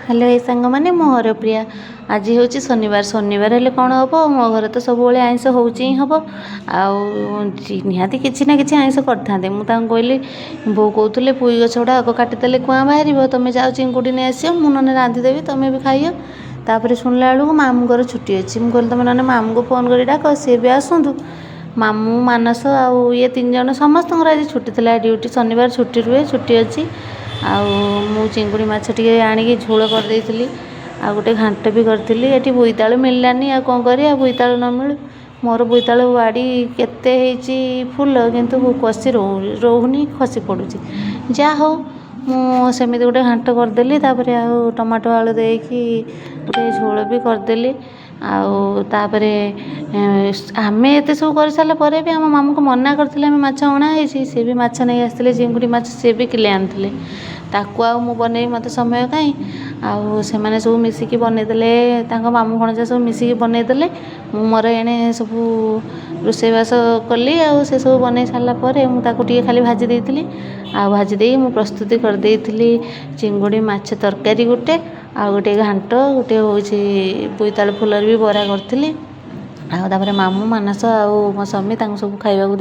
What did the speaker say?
Hello ଏ ସାଙ୍ଗମାନେ, ମୁଁ ହରପ୍ରିୟା। ଆଜି ହେଉଛି ଶନିବାର। ଶନିବାର ହେଲେ କ'ଣ ହେବ, ମୋ ଘରେ ତ ସବୁବେଳେ ଆଇଁଷ ହେଉଛି ହିଁ ହେବ। ଆଉ ନିହାତି କିଛି ନା କିଛି ଆଇଁଷ କରିଥାନ୍ତେ। ମୁଁ ତାଙ୍କୁ କହିଲି, ବୋଉ କହୁଥିଲେ ପୁଇ ଗଛ ଗୁଡ଼ା ଆଗ କାଟିଦେଲେ କୁଆଁ ବାହାରିବ, ତୁମେ ଯାଅ ଚିଙ୍ଗୁଡ଼ି ନେଇ ଆସିବ, ମୁଁ ନହେଲେ ରାନ୍ଧିଦେବି, ତୁମେ ବି ଖାଇବ। ତାପରେ ଶୁଣିଲା ବେଳକୁ ମାମୁଁଙ୍କର ଛୁଟି ଅଛି। ମୁଁ କହିଲି, ତୁମେ ନହେଲେ ମାମୁଁଙ୍କୁ ଫୋନ୍ କରି ଡାକ, ସିଏ ବି ଆସନ୍ତୁ। ମାମୁଁ, ମାନସ ଆଉ ଇଏ ତିନି ଜଣ, ସମସ୍ତଙ୍କର ଆଜି ଛୁଟି ଥିଲା ଡ୍ୟୁଟି। ଶନିବାର ଛୁଟି ରୁହେ, ଛୁଟି ଅଛି। ଆଉ ମୁଁ ଚିଙ୍ଗୁଡ଼ି ମାଛ ଟିକେ ଆଣିକି ଝୋଳ କରିଦେଇଥିଲି ଆଉ ଗୋଟେ ଘାଣ୍ଟ ବି କରିଥିଲି। ଏଠି ବୋଇତାଳୁ ମିଳିଲାନି, ଆଉ କ'ଣ କରିବା, ବୋଇତାଳୁ ନ ମିଳୁ। ମୋର ବୋଇତାଳୁ ବାଡ଼ି କେତେ ହେଇଛି ଫୁଲ, କିନ୍ତୁ କଷି ରହୁନି, ଖସି ପଡ଼ୁଛି। ଯାହା ହଉ, ମୁଁ ସେମିତି ଗୋଟେ ଘାଣ୍ଟ କରିଦେଲି। ତାପରେ ଆଉ ଟମାଟୋ ଆଳୁ ଦେଇକି ଗୋଟେ ଝୋଳ ବି କରିଦେଲି। ଆଉ ତାପରେ ଆମେ ଏତେ ସବୁ କରିସାରିଲା ପରେ ବି ଆମ ମାମୁଁଙ୍କୁ ମନା କରିଥିଲେ ଆମେ ମାଛ ଅଣା ହେଇଛି, ସେ ବି ମାଛ ନେଇ ଆସିଥିଲେ। ଚିଙ୍ଗୁଡ଼ି ମାଛ ସେ ବି କିଲେ ଆଣିଥିଲେ। ତାକୁ ଆଉ ମୁଁ ବନେଇବି, ମୋତେ ସମୟ କାହିଁ? ଆଉ ସେମାନେ ସବୁ ମିଶିକି ବନେଇଦେଲେ, ତାଙ୍କ ମାମୁଁ ଭଣଜା ସବୁ ମିଶିକି ବନେଇଦେଲେ। ମୁଁ ମୋର ଏଣେ ସବୁ ରୋଷେଇବାସ କଲି। ଆଉ ସେସବୁ ବନେଇ ସାରିଲା ପରେ ମୁଁ ତାକୁ ଟିକେ ଖାଲି ଭାଜି ଦେଇଥିଲି। ଆଉ ଭାଜି ଦେଇ ମୁଁ ପ୍ରସ୍ତୁତି କରିଦେଇଥିଲି ଚିଙ୍ଗୁଡ଼ି ମାଛ ତରକାରୀ ଗୋଟେ, ଆଉ ଗୋଟେ ଘାଣ୍ଟ, ଗୋଟେ ହେଉଛି ବୋଇତାଳୁ ଫୁଲରେ ବି ବରା କରିଥିଲି। ଆଉ ତାପରେ ମାମୁଁ, ମାନସ ଆଉ ମୋ ସ୍ୱାମୀ, ତାଙ୍କୁ ସବୁ ଖାଇବାକୁ